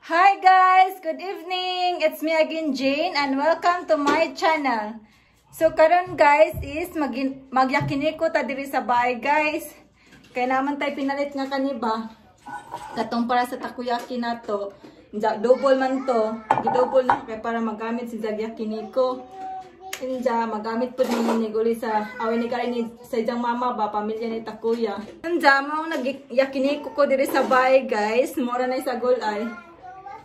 Hi guys! Good evening! It's me again, Jane, and welcome to my channel. So karon guys is magyakiniko ta diri sa bahay, guys. Kay naman tay pinalit nga kaniba. Katong para sa takoyaki nato. Inja, double man to. Gidouble na kay para magamit si jag yakiniko. Inja, magamit pud ni uli sa away ni kay ni sa iyang mama ba, pamilya ni Takuya. Inja, mao nag yakiniko ko diri sa bahay, guys. Mura na sa ay.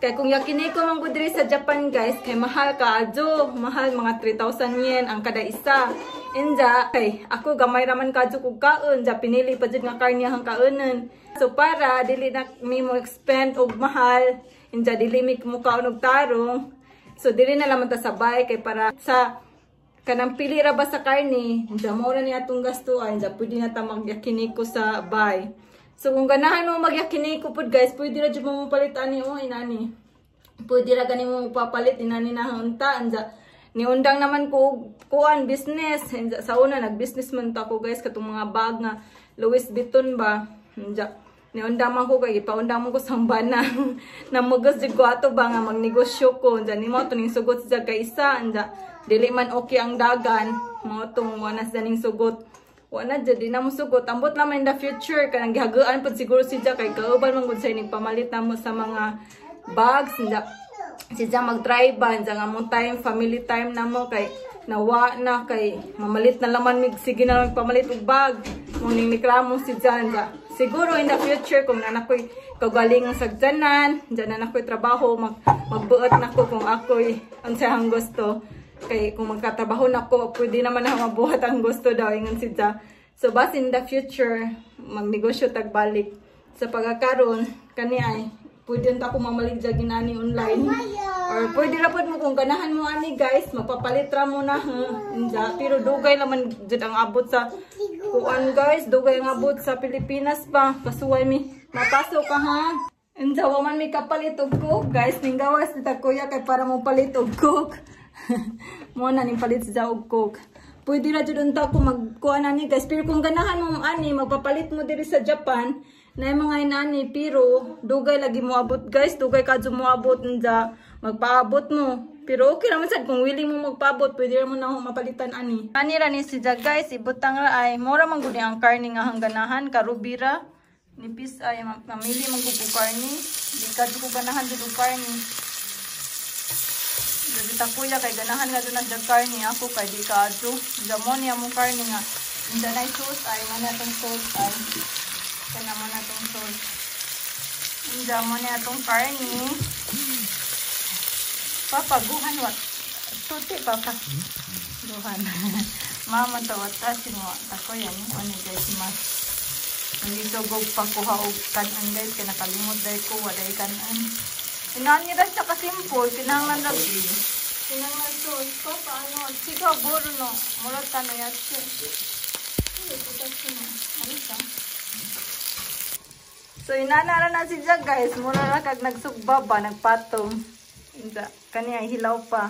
Kay kung yakiniko man ko diri sa Japan, guys, kay mahal kaadyo, mahal, mga 3,000 yen ang kada isa. Inja, kay ako gamay raman kaadyo kog kaon, ja pinili pa jud nga karne ang kaonon. So para dili na mi mo expend og mahal, inja dili mi mo kaon og tarong. So dili na lamang ta sa bahay kay para sa kanang pili ra ba sa karne, inja mao ra ni atong gasto ay, inja pwede na ta magyakiniko sa bahay. So kung ganahan mo magyakiniko pud guys, pwede ra jud mo palit ani oh, inani. Pwede ra gani mo papalit inani na unta, anja niundang naman ko kuan business. Anja, sa una nag-business man ta ko guys, katong mga bag nga Louis Vuitton ba. Anja niundang man ko kay ipaundang mo ko sa bana. Namugos jud ko ato ba nga magnegosyo ko. Anja nimo to ning sugot sa kay isa, anja dili man okay ang dagan, mao tong wala sa ning sugot. Wala jud, di na mo sugot. Ambot naman in the future kanang gihagaan pud siguro si Ja kay kauban man gud sa ining pamalit namo sa mga bags. Nda si Ja mag-drive ba, anja nga mong time, family time namo kay nawa na kay mamalit na laman mig sige na lang pamalit og bag. Mo ning reklamo si Ja, anja. Siguro in the future kung naa ko'y kagalingang sagjanan, diyan na nakoy trabaho, magbuot nako kung ako'y unsay gusto. Kay kung magkatrabaho nako, pwede naman na mabuhat ang gusto daw, ingon si Ja. So bas in the future magnegosyo tagbalik. Sa pagkakaroon kani ay pwede unta ko mamaligya ginani online. Or pwede ra pud mo kung ganahan mo ani guys, magpapalit ra mo na ha. Inja, pero dugay naman jud ang abot sa kuan guys, dugay ang abot sa Pilipinas pa. Kasuway mi. Mapasok ka ha. Inja, wa man mi kapalit og Coke guys, ning gawas ni kuya kay para mo palit og Coke. Mo na ning palit sa og Coke. Pwede ra jud unta ko magkuan ani guys, pero kung ganahan mo ani magpapalit mo diri sa Japan na mga inani, pero dugay lagi mo abot guys, dugay kadyo mo abot, nja magpaabot mo. Pero okay raman sad kung willing mo magpaabot, pwede ra mo na mapalitan ani. Ani ra ni si guys, ibutang ra ay mura man gud ang karne nga hangganahan, karubi ra. Nipis ay mamili man gud karne. Di kadyo ko ganahan jud og karne. Dili ta kuya kay ganahan nga doon ang karne, ako kay di kaadyo. Jamon niya mong karne nga. Inda na sauce ay man atong sauce ay. Kana man atong sauce. Inda mo niya atong karne. Papa, guhan wat. Tuti papa. Guhan. Mama to watashi mo. Tako yan. Ano guys, mas. Hindi so gog pakuha og kanan guys. Kaya nakalimot dahil ko. Waday kanan. Inani ra siya kasimple. Kinahanglan ra. Kinahanglan sauce. Papa, ano? Siga, boro no. Murata na yatsu. Ano siya? So, inana ra na si Jack guys. Mura ra kag nagsugba ba, nagpatong. Inda, kani ay hilaw pa.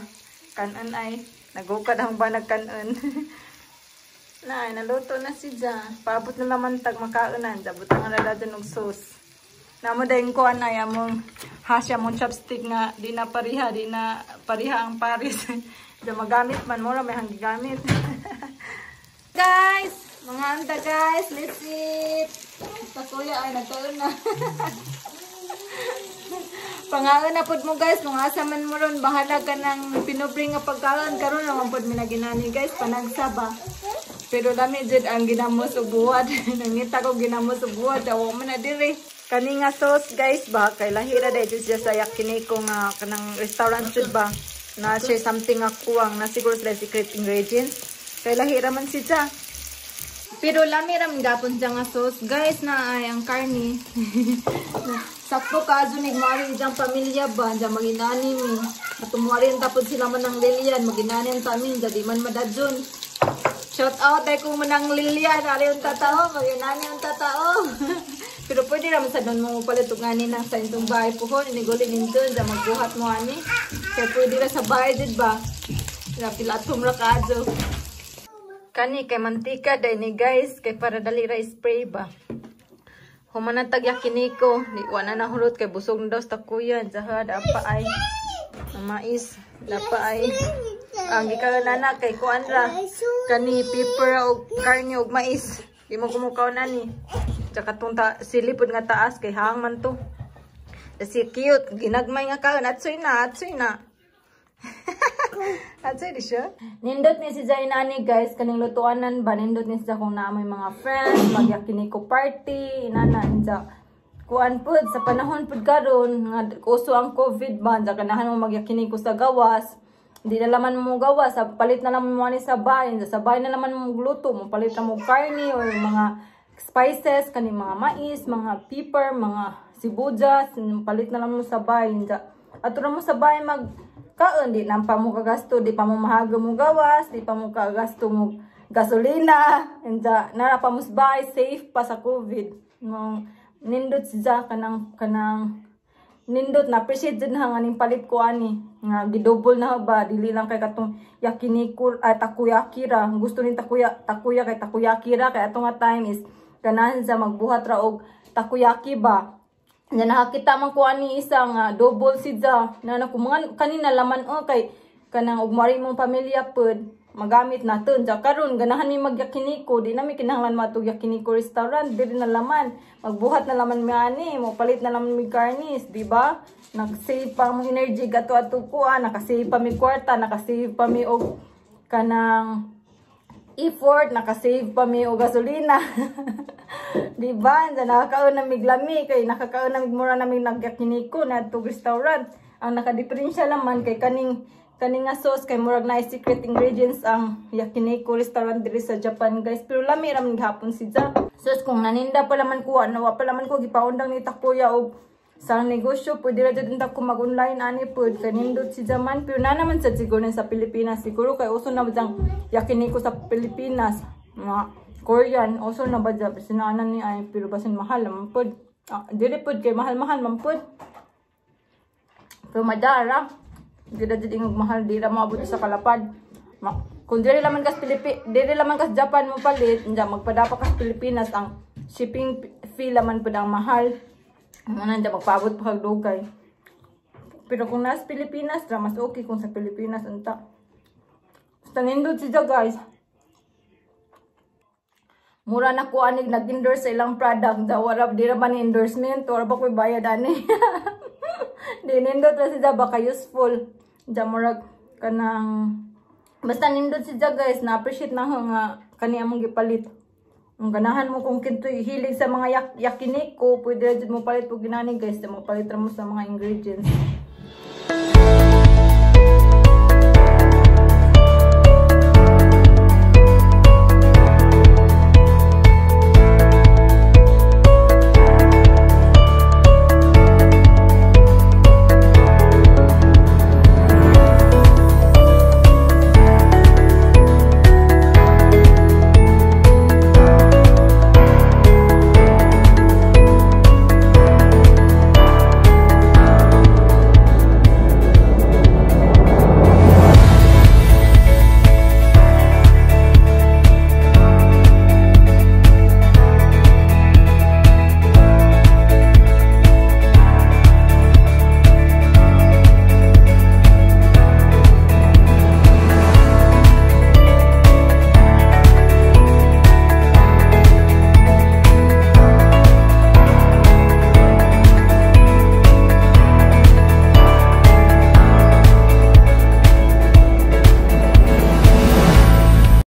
Kanan ay nagukad ang ba nagkanon. Na, naluto na si Ja. Paabot na naman tag makaunan. Dabot ang ra dun og sauce. Namo dayon ko anay among hasya mong chopstick nga di na pariha ang paris. Di magamit man mo ra may hanggigamit. Guys, mga anda guys, let's eat. Sa kuya ay nagkaon na. Pangaon na pod mo guys, kung asa man mo ron, bahala ka ng pinubre nga pagkaon karon naman pod mi naginani guys, panagsa ba. Pero dami jud ang ginamos og buhat. Nangita ko ginamos og buhat, awa man na dire. Kani nga sauce guys ba, kay lahira dai jud siya sa yakiniko nga kanang restaurant jud ba. Na siya something nga kuwang na siguro sila secret ingredients. Kay lahira man siya. Pero lami ra man gapon siya nga sauce guys na ay ang karne. Sakto kaso ni mari ijang pamilya ba, diyan maginani mi. At tumuari ang tapod sila man ng Lilian, maginani ang tamin, jadi man madadyon. Shout out ay kung manang Lilian, ari ang tatao, maginani ang tatao. Pero pwede raman sa doon mo palit og ani nang sa intong bahay puhon, iniguli nindon, diyan magbuhat mo ani. Kaya pwede ra sa bahay jud ba. Pilatom ra kaadyo. Kani kay mantika day ni guys, kay para dali ra spray ba. Human na tag yakiniku. Di wa na nahulot kay busog na daw sa takuyan. Zaha dapa ay mais. Dapa ay ang gikaon na kay kuan ra. Kani pepper og karne og mais. Di mo kumukaw na ni. Tsaka tong ta sili pud nga taas kay hang man to. Si cute, ginagmay nga kaon, atsoy na, atsoy na. Atsoy di siya. Nindot ni si Zainani, guys, kaning lutuanan ba, nindot ni siya kung naa may mga friends, magyakiniku party, inana, inja. Kuan pud sa panahon pud karon nga uso ang COVID ba, inja ganahan mo magyakiniku sa gawas. Di na laman mo gawas, sa palit na lang mo ani sa bahay, sa bahay na naman mo gluto, mo palit na mo karne or mga spices, kani mga mais, mga pepper, mga sibuyas, palit na lang mo sa bahay. Inja. Ato na mo sa bahay mag kaon, di lang pa mo kagasto, di pa mo mahago mo gawas, di pa mo kagasto mo gasolina, inja, nara pa mo sa bahay, safe pa sa COVID. Nung nindot siya kanang nindot na appreciate jud na nga ning palit ko ani nga gidouble na ba, dili lang kay katong yakiniku ay takoyaki ra gusto ni takoya kay takoyaki ra kay ato nga time is ganahan sa magbuhat ra og takoyaki ba. Nya nakakita man ko ani isa nga double siya na na mga kanina laman o kay kanang ug mari mong pamilya pud magamit naton. Ja karon ganahan mi magyakiniku, di na mi kinahanglan matug yakiniku restaurant, diri na laman magbuhat na laman mi ani, mo palit na laman mi garnish, di ba? Nag-save pa mo energy gato ato ko ah, nakasave pa mi kwarta, nakasave pa mi og kanang effort, nakasave pa mi og gasolina. Di ba? Diyan nakakaon na miglami kay nakakaon na mura na mig nagyakiniku na to restaurant. Ang nakadiferensya laman kay kaning nga sauce kay murag na secret ingredients ang yakiniku restaurant diri sa Japan, guys. Pero lami ra man gihapon si Ja. Sus, kung naninda pa laman ko, nawa pa laman ko gipaundang ni Takuya og sa negosyo, pwede ra jud ko mag-online ani pud kay nindot si Jaman. Pero na naman sad siguro sa Pilipinas, siguro kay uso na ba diyang yakiniku sa Pilipinas, mga Korean uso na ba dyan sinaanan ni ay, pero basin mahal man pud. Ah, dili pud kay mahal-mahal man pud, pero madara di na jud ingog mahal, di ra moabot sa kalapad. Kung dili laman kas dili laman kas Japan mo palit, nya magpadapa kas Pilipinas, ang shipping fee laman pud ang mahal. Ano na magpaabot pa kag dugay. Pero kung nasa Pilipinas ra, mas okay kung sa Pilipinas unta. Basta nindot siya, guys. Mura na ko anig nag-endorse sa ilang product. Da wala, di ra man endorsement, wala ba ko'y bayad ani. Di nindot ra siya, baka useful. Da murag kanang basta nindot siya, guys, na appreciate na ko nga kani among gipalit. Kung ganahan mo, kung kintoy hilig sa mga yakiniku, pwede ra jud mo palit pug ginani, guys, mo palit ra mo sa mga ingredients.